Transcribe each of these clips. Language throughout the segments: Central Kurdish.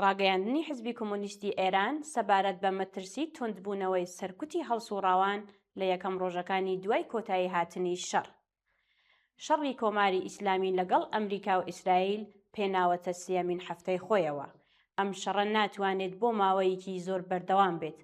ڕاگەیاندنی حزبی کۆمۆنیستی ئێران سەبارەت بە مەترسی توندبوونەوەی سەرکوتی هەڵسووڕاوان لە یەکەم ڕۆژەکانی دوای کۆتایی هاتنی شەڕ. شەڕی کۆماری ئیسلامی لەگەڵ ئەمریکا و ئیسرائیل پێناوەتە سێیەمین هەفتەی خۆیەوە. ئەم شەڕە ناتوانێت بۆ ماوەیەکی زۆر بەردەوام بێت.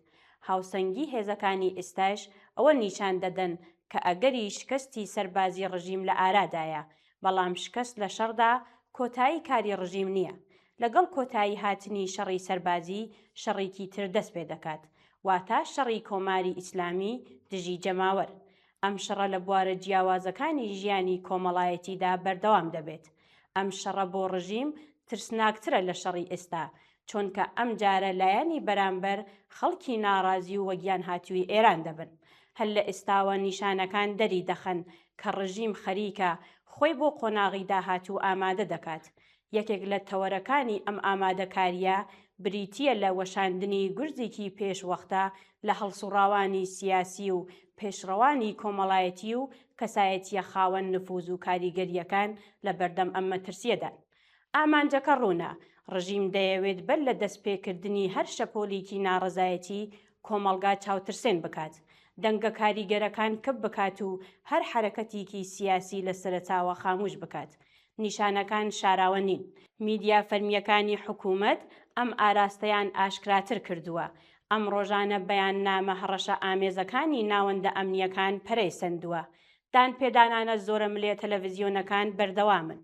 هاوسەنگی هێزەکانی ئێستایش ئەوە نیشان دەدەن کە ئەگەری شکستی سەربازی ڕژیم لە ئارادایە، بەڵام شکست لە شەڕدا کۆتایی کاری ڕژیم نییە. لەگەڵ کۆتایی هاتنی شەڕی سەربازی، شەڕێکی تر دەست پێ دەکات. واتە شەڕی کۆماری ئیسلامی دژی جەماوەر. ئەم شەڕە لە بوارە جیاوازەکانی ژیانی کۆمەڵایەتیدا بەردەوام دەبێت. ئەم شەڕە بۆ ڕژیم ترسناکترە لە شەڕی ئێستا، چۆنکە ئەم جارە لایەنی بەرامبەر خەڵکی ناڕازی و وەگیانهاتووی ئێران دەبن. هەر لە ئێستاوە نیشانەکان دەری دەخەن کە ڕژیم خەریکە خۆی بۆ قۆناغی داهاتوو ئامادە دەکات. یەکێک لە تەوەرەکانی ئەم ئامادەکارییە بریتییە لە وەشاندنی گورزێکی پێشوەختە لە هەڵسوڕاوانی سیاسی و پێشڕەوانی کۆمەڵایەتی و کەسایەتییە خاوەن نفوز و کاریگەرییەکان لە بەردەم ئەم مەترسییەدان. ئامانجەکە ڕوونە، ڕژیم دەیەوێت بەر لە دەستپێکردنی هەر شەپۆلیکی ناڕەزایەتی کۆمەڵگا چاوترسێن بکات، دەنگە کاریگەرەکان کپ بکات و هەر حەرەکەتیکی سیاسی لە سەرەتاوە خاموش بکات. نیشانەکان شاراوە نین. میدیا فەرمییەکانی حکوومەت ئەم ئاراستەیان ئاشکراتر کردووە. ئەم ڕۆژانە بەیاننامە هەڕەشە ئامێزەکانی ناوەندە ئەمنییەکان پەرەی سەندووە. دانپێدانانە زۆرەملێ تەلەڤزیۆنەکان بەردەوامن.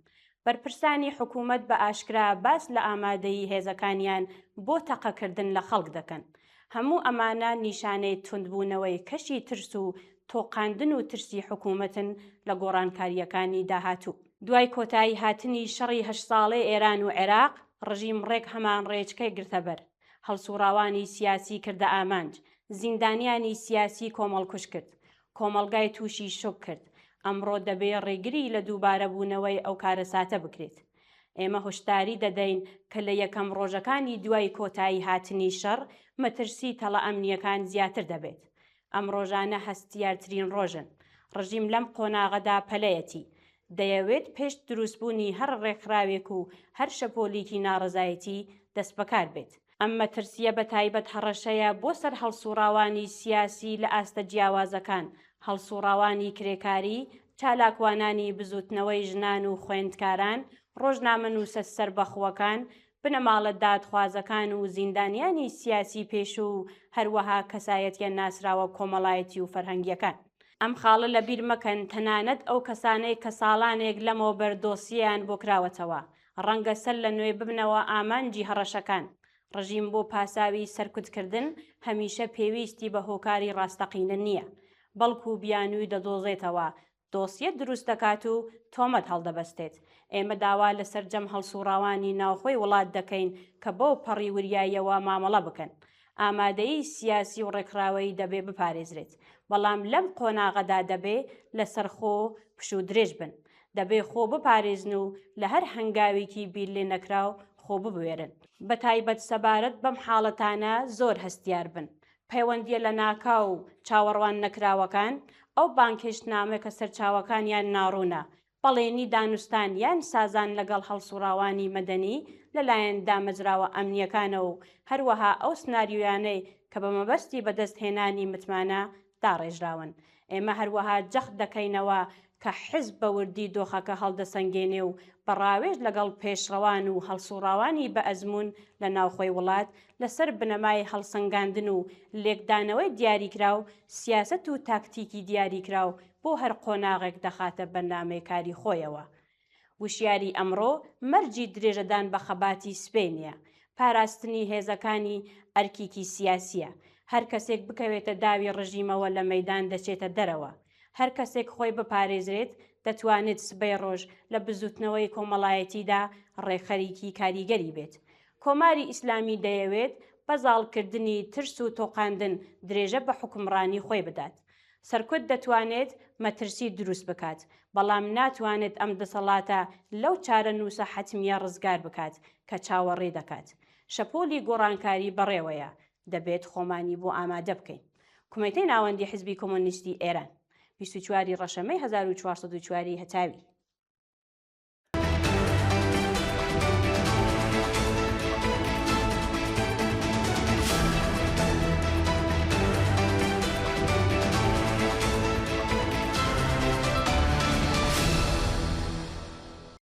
بەرپرسانی حکوومەت بە ئاشکرا باس لە ئامادەیی هێزەکانیان بۆ تەقەکردن لە خەڵک دەکەن. هەموو ئەمانە نیشانەی توندبوونەوەی کەشی ترس و تۆقاندن و ترسی حکوومەتن لە گۆڕانکارییەکانی داهاتوو. دوای کۆتایی هاتنی شەڕی هەشت ساڵەی ئێران و عێراق، ڕژیم ڕێک هەمان ڕێچکەی گرتەبەر. هەڵسووڕاوانی سیاسی کردە ئامانج، زیندانیانی سیاسی کۆمەڵکوژ کرد، کۆمەڵگای تووشی شۆک کرد، ئەمڕۆ دەبێ ڕێگری لە دووبارەبوونەوەی ئەو کارەساتە بکرێت. ئێمە هۆشداری دەدەین کە لە یەکەم ڕۆژەکانی دوای کۆتایی هاتنی شەڕ، مەترسی تەڵە ئەمنییەکان زیاتر دەبێت. ئەم ڕۆژانە هەستیارترین ڕۆژن. ڕژیم لەم قۆناغەدا پەلەیەتی. دەیەوێت پێش دروستبوونی هەر ڕێکخراوێک و هەر شەپۆلیکی ناڕەزایەتی دەستبەکار بێت. ئەم مەترسییە بە تایبەت هەڕەشەیە بۆ سەر هەڵسوڕاوانی سیاسی لە ئاستە جیاوازەکان، هەڵسوڕاوانی کرێکاری، چالاکوانانی بزووتنەوەی ژنان و خوێندکاران، ڕۆژنامەنووسە سەربەخۆکان، بنەماڵە دادخوازەکان و زیندانیانی سیاسی پێشوو و هەروەها کەسایەتییە ناسراوە کۆمەڵایەتی و فەرهەنگییەکان. ئەم خاڵە لەبیر مەکەن، تەنانەت ئەو کەسانەی کە ساڵانێک لەمەوبەر دۆسیەیان بۆ کراوەتەوە، ڕەنگە سەر لە نوێ ببنەوە ئامانجی هەڕەشەکان. ڕژیم بۆ پاساوی سەرکوتکردن هەمیشە پێویستی بە هۆکاری ڕاستەقینە نییە، بەڵکو بیانووی دەدۆزێتەوە، دۆسیە دروست دەکات و تۆمەت هەڵدەبەستێت. ئێمە داوا لە سەرجەم هەڵسوڕاوانی ناوخۆی وڵات دەکەین کە بەو پەڕی وریاییەوە مامەڵە بکەن. ئامادەیی سیاسی و ڕێکخراوەیی دەبێ بپارێزرێت، بەڵام لەم قۆناغەدا دەبێ لەسەرخۆ پشوودرێژ بن. دەبێ خۆ بپارێزن و لە هەر هەنگاوێکی بیرلێنەکراو خۆ ببوێرن. بەتایبەت سەبارەت بەم حاڵەتانە زۆر هەستیار بن. پەیوەندییە لەناکاو و چاوەڕوان نەکراوەکان، ئەو بانگهێشتنامە کە سەرچاوەکانیان ناڕوونە، بەڵێنی دانوستان یان سازان لەگەڵ هەڵسوڕاوانی مەدەنی لەلایەن دامەزراوە ئەمنییەکانەوە و هەروەها ئەو سناریۆیانەی کە بە مەبەستی بەدەستهێنانی متمانە داڕێژراون. ئێمە هەروەها جەخت دەکەینەوە کە حیزب بە وردی دۆخەکە هەڵدەسەنگێنێ و بە ڕاوێژ لەگەڵ پێشڕەوان و هەڵسوڕاوانی بەئەزموون لە ناوخۆی وڵات، لەسەر بنەمای هەڵسەنگاندن و لێکدانەوەی دیاریکراو، سیاسەت و تاکتیکی دیاریکراو بۆ هەر قۆناغێک دەخاتە بەرنامەی کاری خۆیەوە. وشیاری ئەمڕۆ مەرجی درێژەدان بە خەباتی سبەینێیە. پاراستنی هێزەکانی ئەرکیکی سیاسییە. هەر کەسێک بکەوێتە داوی ڕژیمەوە لە مەیدان دەچێتە دەرەوە. هەر کەسێک خۆی بپارێزرێت دەتوانێت سبەی ڕۆژ لە بزووتنەوەی کۆمەڵایەتیدا ڕێکخەریکی کاریگەری بێت. کۆماری ئیسلامی دەیەوێت بە زاڵکردنی ترس و تۆقاندن درێژە بە حوکمڕانی خۆی بدات. سەرکوت دەتوانێت مەترسی دروست بکات، بەڵام ناتوانێت ئەم دەسەڵاتە لەو چارەنووسە حەتمییە ڕزگار بکات کە چاوەڕێی دەکات. شەپۆلی گۆڕانکاری بەڕێوەیە، دەبێت خۆمانی بۆ ئامادە بکەین. کومێتەی ناوەندی حزبی کۆمۆنیستی ئێران، 24 ی ڕەشەمەی 1404 ی هەتاوی.